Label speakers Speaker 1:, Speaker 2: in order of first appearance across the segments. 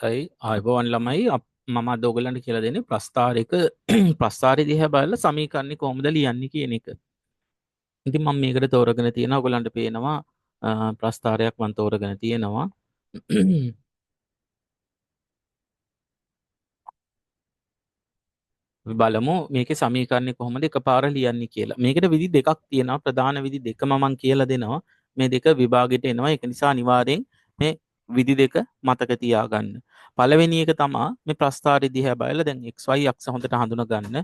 Speaker 1: අයි ආයුබෝවන් ළමයි, මම අද ඔයගලන්ට කියලා දෙන්නේ ප්‍රස්තාරික ප්‍රස්තාරය දිහා බලලා සමීකරණي කොහොමද ලියන්නේ කියන එක. ඉතින් මම මේකට තෝරගෙන තියෙනවා, ඔයගලන්ට පේනවා ප්‍රස්තාරයක් මම තෝරගෙන තියෙනවා. අපි බලමු මේකේ සමීකරණي කොහොමද එකපාර ලියන්නේ කියලා. මේකට විදි දෙකක් තියෙනවා. ප්‍රධාන විදි දෙකම මම කියලා දෙනවා. මේ දෙක විභාගෙට එනවා. ඒක නිසා අනිවාර්යෙන් මේ විදි දෙක මතක තියාගන්න. පළවෙනි එක තමා මේ ප්‍රස්තාරය දිහා බලලා දැන් XY අක්ෂ හොඳට හඳුනා ගන්න.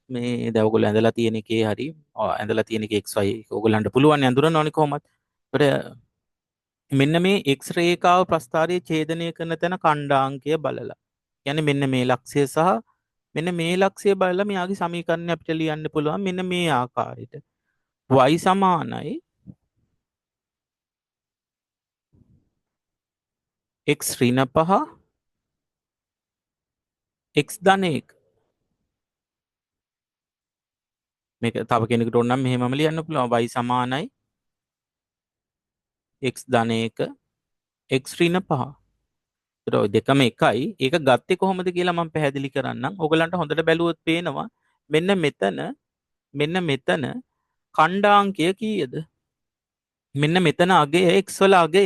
Speaker 1: මේ දැන් ඔයගොල්ලෝ ඇඳලා තියෙන එකේ හරි, ඇඳලා තියෙන එකේ XY ඔයගොල්ලන්ට පුළුවන් අඳුරන්න ඕනේ කොහොමද? ඒකට මෙන්න මේ X රේඛාව ප්‍රස්තාරයේ ඡේදනය කරන තැන ඛණ්ඩාංකය බලලා. කියන්නේ මෙන්න මේ ලක්ෂ්‍ය සහ මෙන්න මේ ලක්ෂ්‍ය බලලා මෙයාගේ සමීකරණය අපිට ලියන්න පුළුවන් මෙන්න මේ ආකාරයට. Y සමානයි x ඍණ 5 x ධන 1. මේක තව කෙනෙකුට ඕන නම් මෙහෙමම ලියන්න පුළුවන්. Y සමානයි x ධන 1 x ඍණ 5. ඒතර ඔය දෙකම එකයි. ඒක ගත්තේ කොහොමද කියලා මම පැහැදිලි කරන්නම්. ඔයගලන්ට හොඳට බැලුවොත් පේනවා මෙන්න මෙතන ඛණ්ඩාංකය කීයද? මෙන්න මෙතන අගය x වල අගය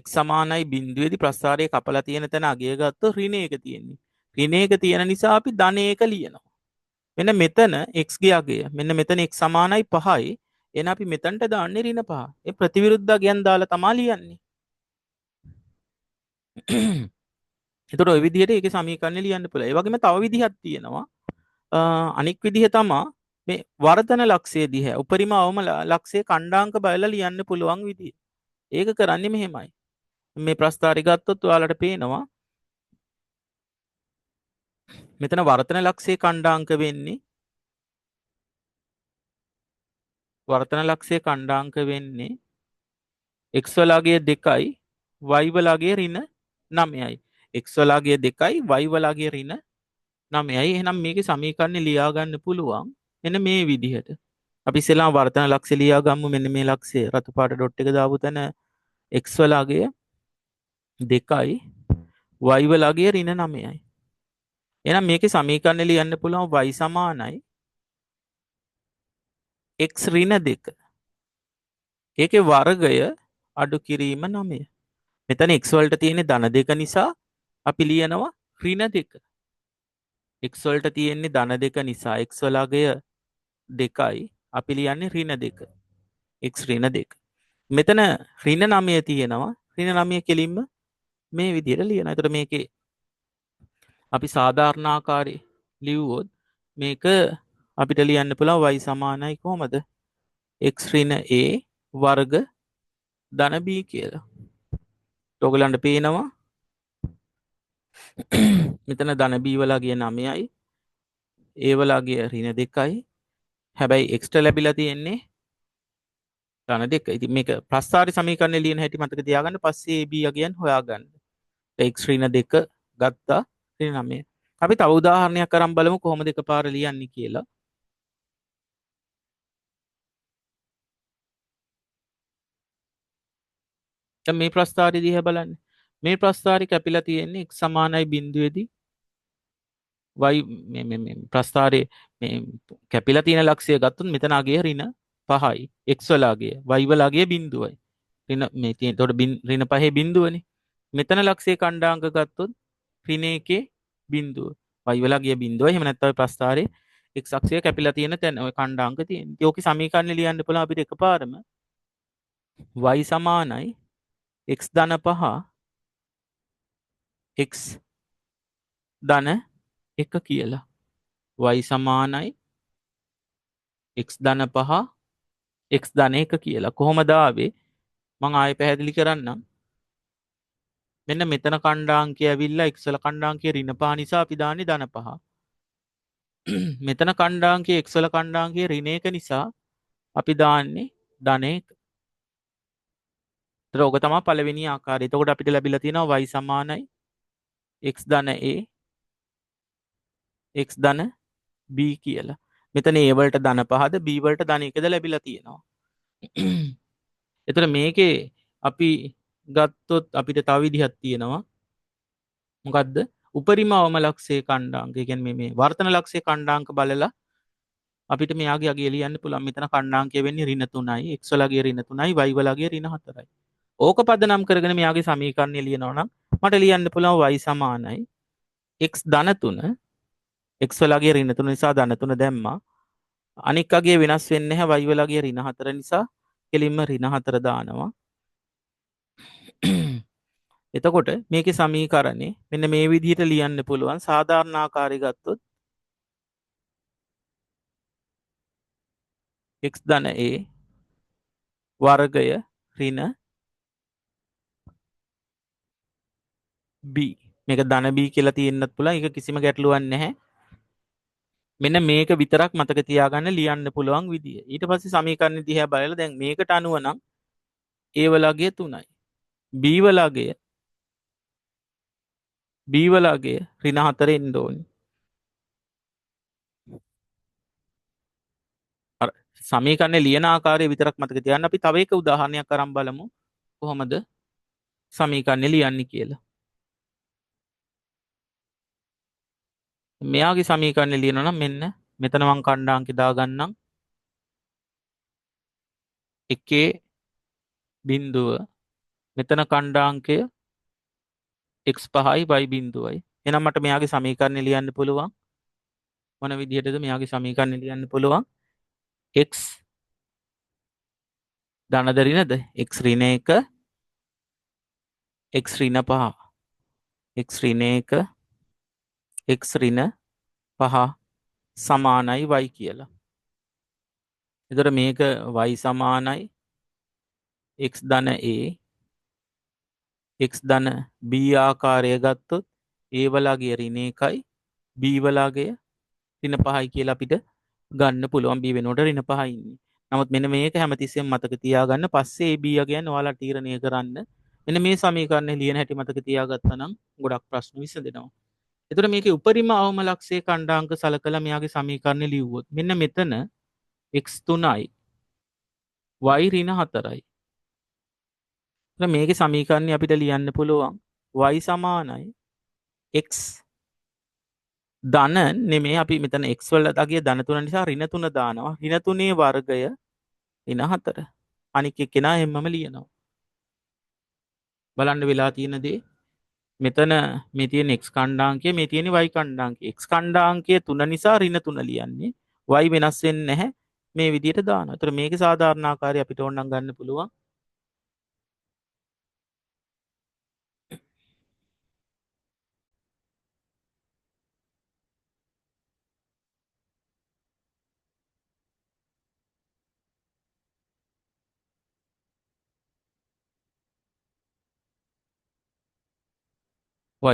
Speaker 1: x සමානයි බිංදුවේදී ප්‍රස්තාරය කපලා තියෙන තැන අගය ගත්තොත් ඍණ 1 තියෙන්නේ. ඍණ 1 තියෙන නිසා අපි ධන 1 ලියනවා. මෙන්න මෙතන x ගේ අගය, මෙන්න මෙතන x සමානයි 5යි. එහෙනම් අපි මෙතනට දාන්නේ ඍණ 5. ඒ ප්‍රතිවිරුද්ධ අගයන් දාලා තමා ලියන්නේ. එතකොට ওই විදිහට ඒකේ සමීකරණය ලියන්න පුළුවන්. ඒ වගේම තව විදිහක් තියෙනවා. අනික් විදිහ තමා මේ වර්ධන ලක්ෂ්‍ය දිහා උපරිම අවම ලක්ෂ්‍ය ඛණ්ඩාංක බලලා ලියන්න පුළුවන් විදිහ. ඒක කරන්නේ මෙහෙමයි. මේ ප්‍රස්තාරය ගත්තොත් ඔයාලට පේනවා මෙතන වර්තන ලක්ෂ්‍ය ඛණ්ඩාංක වෙන්නේ වර්තන ලක්ෂ්‍ය ඛණ්ඩාංක වෙන්නේ x වලගේ 2යි y වලගේ ඍණ 9යි. x වලගේ 2යි y වලගේ ඍණ 9යි. එහෙනම් මේකේ සමීකරණය ලියා ගන්න පුළුවන් මෙන්න මේ විදිහට. අපි ඉස්සෙල්ලාම වර්තන ලක්ෂ්‍ය ලියා ගමු. මෙන්න මේ ලක්ෂ්‍ය රතු පාට ඩොට් එක දාපු තැන x වලගේ 2යි y වලගේ ඍණ 9යි. එහෙනම් මේකේ සමීකරණය ලියන්න පුළුවන් y සමානයි x ඍණ 2. ඒකේ වර්ගය අඩු කිරීම 9. මෙතන x වලට තියෙන්නේ ධන 2 නිසා අපි ලියනවා ඍණ 2. x වලට තියෙන්නේ ධන 2 නිසා x වලගය 2යි අපි ලියන්නේ ඍණ 2. x ඍණ 2. මෙතන ඍණ 9 තියෙනවා. ඍණ 9 කෙලින්ම මේ විදිහට ලියනවා. එතකොට මේකේ අපි සාධාරණ ආකාරයේ ලිව්වොත් මේක අපිට ලියන්න පුළුවන් y සමානයි කොහමද? x ඍණ a වර්ග ධන b කියලා. ඔයගලන්ට පේනවා මෙතන ධන b වලගේ 9යි a වලගේ ඍණ 2යි. හැබැයි x ට ලැබිලා තියෙන්නේ ධන 2. ඉතින් මේක ප්‍රස්තාරි සමීකරණය ලියන හැටි මතක තියාගන්න. පස්සේ a b අගයන් හොයාගන්න. x ඍණ 2 ගත්තා ඍණ 9. අපි තව උදාහරණයක් අරන් බලමු කොහොමද එකපාර ලියන්නේ කියලා. දැන් මේ ප්‍රස්තාරය දිහා බලන්න. මේ ප්‍රස්තාරය කැපිලා තියෙන්නේ x සමානයි බිංදුවේදී y මේ මේ මේ ප්‍රස්තාරයේ මේ කැපිලා තියෙන ලක්ෂ්‍ය ගත්තොත් මෙතන අගය ඍණ 5යි. x වල අගය y වල අගය බිංදුවයි. ඍණ මේ තියෙන. එතකොට ඍණ 5 බිංදුවනේ. මෙතන ලක්ෂ්‍ය ඛණ්ඩාංක ගත්තොත් ඍණ එකේ බිංදුව. y වල අගය බිංදුවයි. එහෙම නැත්නම් ඔය ප්‍රස්තාරයේ x අක්ෂය කැපිලා තියෙන තැන ඔය ඛණ්ඩාංක තියෙන. ඉතින් ඕකේ සමීකරණය ලියන්න පුළුවන් අපිට එකපාරම y සමානයි x ධන 5 x ධන 1 කියලා. y සමානයි x ධන 5 x ධන 1 කියලා. කොහොමද ආවේ? මං ආයෙ පැහැදිලි කරන්නම්. මෙන්න මෙතන ඛණ්ඩාංකය ඇවිල්ලා x වල ඛණ්ඩාංකය ඍණ 5 නිසා අපි දාන්නේ ධන 5. මෙතන ඛණ්ඩාංකය x වල ඛණ්ඩාංකය ඍණ 1 නිසා අපි දාන්නේ ධන 1. එතකොට ඔක තමයි පළවෙනි ආකාරය. එතකොට අපිට ලැබිලා තියෙනවා y සමානයි x ධන a x ධන b කියලා. මෙතන a වලට ධන 5ද b වලට ධන 1ද ලැබිලා තියෙනවා. එතකොට මේකේ අපි ගත්තොත් අපිට තව විදිහක් තියෙනවා. මොකද්ද? උපරිම අවම ලක්ෂයේ ඛණ්ඩාංක. ඒ කියන්නේ මේ වර්තන ලක්ෂයේ ඛණ්ඩාංක බලලා අපිට මෙයාගේ අගය ලියන්න පුළුවන්. මෙතන ඛණ්ඩාංකය වෙන්නේ ඍණ 3යි, x වලගේ ඍණ 3යි, y වලගේ ඍණ 4යි. ඕක පදනම් කරගෙන මෙයාගේ සමීකරණය ලියනවා නම් මට ලියන්න පුළුවන් y සමානයි x ධන 3, x වලගේ ඍණ 3 නිසා ධන 3 දැම්මා. අනික් අගය වෙනස් වෙන්නේ නැහැ, y වලගේ ඍණ 4 නිසා කෙලින්ම ඍණ 4 දානවා. එතකොට මේකේ සමීකරණේ මෙන්න මේ විදිහට ලියන්න පුළුවන්. සාධාරණ ආකාරය ගත්තොත් x ධන a වර්ගය ඍණ b. මේක ධන b කියලා තියෙන්නත් පුළුවන්. ඒක කිසිම ගැටලුවක් නැහැ. මෙන්න මේක විතරක් මතක තියාගන්න ලියන්න පුළුවන් විදිය. ඊට පස්සේ සමීකරණ දිහා බලලා දැන් මේකට අනුව නම් a වලගේ 3යි. b වලගේ b වලගේ ඍණ 4 එන්න ඕනි. අර සමීකරණේ ලියන ආකාරය විතරක් මතක තියාගන්න. අපි තව එක උදාහරණයක් අරන් බලමු කොහොමද සමීකරණේ ලියන්නේ කියලා. මෙයාගේ සමීකරණේ ලියනවා නම් මෙන්න මෙතන මං ඛණ්ඩාංකේ දාගන්නම්. එකේ බිංදුව මෙතන ඛණ්ඩාංකය x පහයි y බිංදුවයි. එහෙනම් මට මෙයාගේ සමීකරණේ ලියන්න පුළුවන්. මොන විදිහටද මෙයාගේ සමීකරණේ ලියන්න පුළුවන්? x ධනද ඍණද? x ඍණ 1 x ඍණ 5 x ඍණ 1 x ඍණ 5 සමානයි y කියලා. එතකොට මේක y සමානයි x ධන a x ධන b ආකාරය ගත්තොත් a වලගේ ඍණ 1යි b වලගේ ඍණ 5යි කියලා අපිට ගන්න පුළුවන්. b වෙනුවට ඍණ 5 ඉන්නේ. නමුත් මෙන්න මේක හැමතිස්සෙම මතක තියාගන්න. පස්සේ a b ගැන ඔයාලා තීරණය කරන්න. මෙන්න මේ සමීකරණය ලියන හැටි මතක තියාගත්තා නම් ගොඩක් ප්‍රශ්න විසඳෙනවා. එතකොට මේකේ උපරිම අවම ලක්ෂයේ ඛණ්ඩාංක සලකලා මෙයාගේ සමීකරණය ලියුවොත් මෙන්න මෙතන x 3යි y ඍණ 4යි. එතකොට මේකේ සමීකරණය අපිට ලියන්න පුළුවන් y සමානයි x ධන නෙමෙයි, අපි මෙතන x වල අගය ධන 3 නිසා ඍණ 3 දානවා. ඍණ 3 වර්ගය ඍණ 4. අනික් එක්කෙනා හැමම ලියනවා. බලන්න වෙලා තියෙන දේ මෙතන මේ තියෙන x ඛණ්ඩාංකය මේ තියෙන y ඛණ්ඩාංකය. x ඛණ්ඩාංකය 3 නිසා ඍණ 3 ලියන්නේ. y වෙනස් වෙන්නේ නැහැ. මේ විදිහට දානවා. ඒතර මේකේ සාධාරණ ආකාරය අපිට ඕන නම් ගන්න පුළුවන්.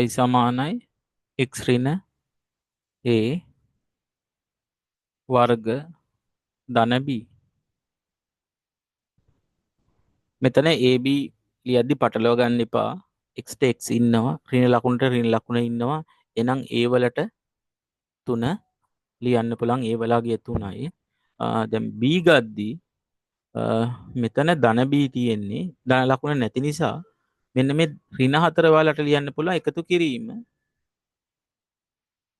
Speaker 1: y සමානයි x ඍණ a වර්ග ධන b. මෙතන a b ලියද්දි පටලවා ගන්න එපා. x ට x ඉන්නවා, ඍණ ලකුණට ඍණ ලකුණ ඉන්නවා. එහෙනම් a වලට 3 ලියන්න පුළුවන්. a වලගේ 3යි. දැන් b ගද්දි මෙතන ධන b තියෙන්නේ. ධන ලකුණ නැති නිසා මෙන්න මේ ඍණ 4 ඔයාලට ලියන්න පුළුවන් එකතු කිරීම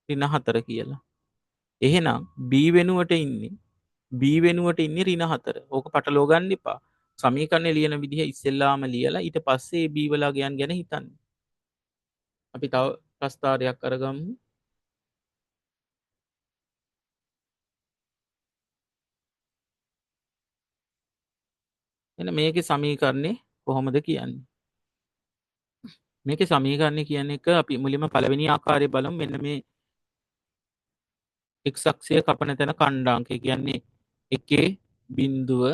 Speaker 1: ඍණ 4 කියලා. එහෙනම් b වෙනුවට ඉන්නේ b වෙනුවට ඉන්නේ ඍණ 4. ඕක පටලවා ගන්න එපා. සමීකරණය ලියන විදිහ ඉස්සෙල්ලාම ලියලා ඊට පස්සේ b වල අගයන් ගැන හිතන්න. අපි තව ප්‍රස්තාරයක් අරගමු. එහෙනම් මේකේ සමීකරණේ කොහොමද කියන්නේ? මේකේ සමීකරණය කියන එක අපි මුලින්ම පළවෙනි ආකාරය බලමු. මෙන්න මේ x අක්ෂය කපන තැන ඛණ්ඩාංකය කියන්නේ එකේ බිංදුව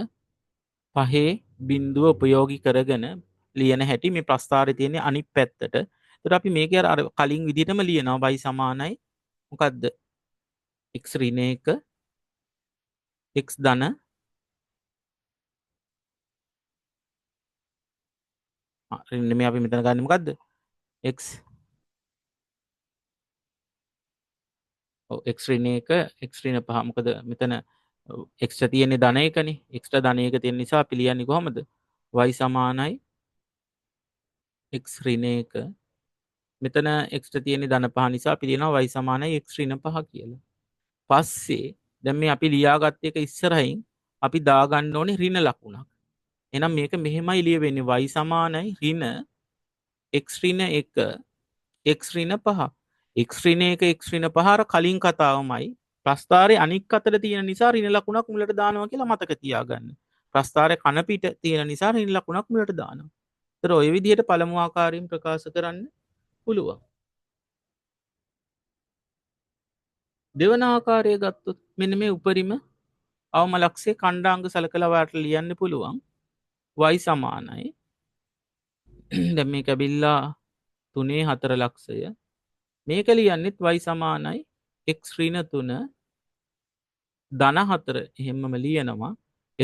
Speaker 1: පහේ බිංදුව උපයෝගී කරගෙන ලියන හැටි මේ ප්‍රස්තාරේ තියෙන අනිත් පැත්තට. එතකොට අපි මේක අර කලින් විදිහටම ලියනවා. y සමානයි මොකද්ද? x ඍණ 1 x ධන ඍණ නෙමෙයි අපි මෙතන ගන්නේ මොකද්ද? x ඔව් x ඍණ 1 x ඍණ 5. මොකද මෙතන x ට තියෙන්නේ ධන එකනේ. x ට ධන එක තියෙන නිසා අපි ලියන්නේ කොහොමද? y සමානයි x ඍණ 1 මෙතන x ට තියෙන ධන 5 නිසා අපි ලියනවා y සමානයි x ඍණ 5 කියලා. පස්සේ දැන් මේ අපි ලියාගත්ත එක ඉස්සරහින් අපි දාගන්න ඕනේ ඍණ ලකුණක්. එහෙනම් මේක මෙහෙමයි ලියවෙන්නේ y සමානයි ඍණ x ඍණ 1 x ඍණ 5. x ඍණ 1 x ඍණ 5 අර කලින් කතාවමයි. ප්‍රස්ථාරයේ අනික් අතට තියෙන නිසා ඍණ ලකුණක් මුලට දානවා කියලා මතක තියාගන්න. ප්‍රස්ථාරයේ කන පිට තියෙන නිසා ඍණ ලකුණක් මුලට දානවා. ඒතර ඔය විදිහට පළමු ආකාරයෙන් ප්‍රකාශ කරන්න පුළුවන්. දෙවන ආකාරය ගත්තොත් මෙන්න මේ උපරිම අවම ලක්ෂයේ ඛණ්ඩාංග සලකලා ඔයාලට ලියන්න පුළුවන්. y සමානයි. දැන් මේක ඇවිල්ලා 3 4 ලක්ෂය. මේක ලියන්නෙත් y සමානයි x ඍණ 3 ධන 4 එහෙම්මම ලියනවා.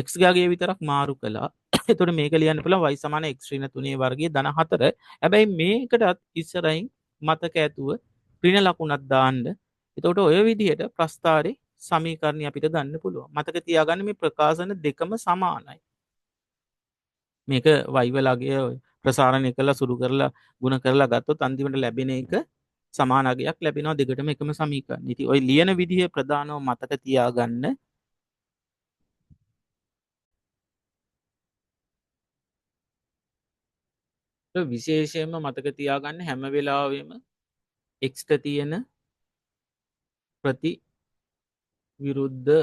Speaker 1: x ගාගේ විතරක් මාරු කළා. එතකොට මේක ලියන්න පුළුවන් y සමාන x ඍණ 3 වර්ගයේ ධන 4. හැබැයි මේකටත් ඉස්සරහින් මතක ඇතුව ඍණ ලකුණක් දාන්න. එතකොට ඔය විදිහට ප්‍රස්ථාරේ සමීකරණය අපිට ගන්න පුළුවන්. මතක තියාගන්න මේ ප්‍රකාශන දෙකම සමානයි. මේක y වලගේ ප්‍රසාරණය කරලා සුළු කරලා ගුණ කරලා ගත්තොත් අන්තිමට ලැබෙන එක සමාන අගයක් ලැබෙනවා දෙකටම එකම සමීකරණ. ඉතින් ඔය ලියන විදිහ ප්‍රධානව මතක තියාගන්න. විශේෂයෙන්ම මතක තියාගන්න හැම වෙලාවෙම x ට තියෙන ප්‍රති විරුද්ධ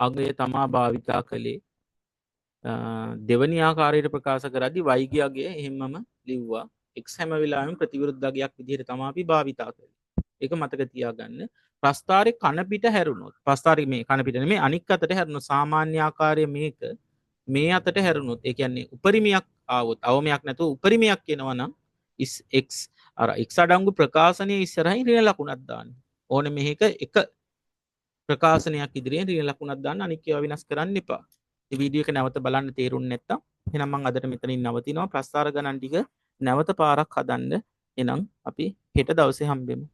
Speaker 1: අගය තමා භාවිතා කළේ. දෙවනි ආකාරයට ප්‍රකාශ කරද්දී y ගේ අගය එහෙම්මම ලිව්වා. x හැම වෙලාවෙම ප්‍රතිවිරුද්ධ අගයක් විදිහට තමා අපි භාවිතා කළේ. ඒක මතක තියාගන්න. ප්‍රස්ථාරේ කන පිට හැරුණොත්, ප්‍රස්ථාරේ මේ කන පිට නෙමෙයි අනික් අතට හැරුණොත්, සාමාන්‍ය ආකාරය මේක මේ අතට හැරුණොත්, ඒ කියන්නේ උපරිමයක් ආවොත්, අවමයක් නැතුව උපරිමයක් එනවා නම් x අර x අඩංගු ප්‍රකාශනයේ ඉස්සරහින් ඍණ ලකුණක් දාන්න. ඕනේ මේක එක ප්‍රකාශනයක් ඉදිරියෙන් ඍණ ලකුණක් දාන්න, අනික් ඒවා වෙනස් කරන්න එපා. මේ වීඩියෝ එක නැවත බලන්න තේරුම් නැත්තම් එහෙනම් මං අදට මෙතනින් නවතිනවා. ප්‍රස්ථාර ගණන් ටික නැවත පාරක් හදන්න. එහෙනම් අපි හෙට දවසේ හම්බෙමු.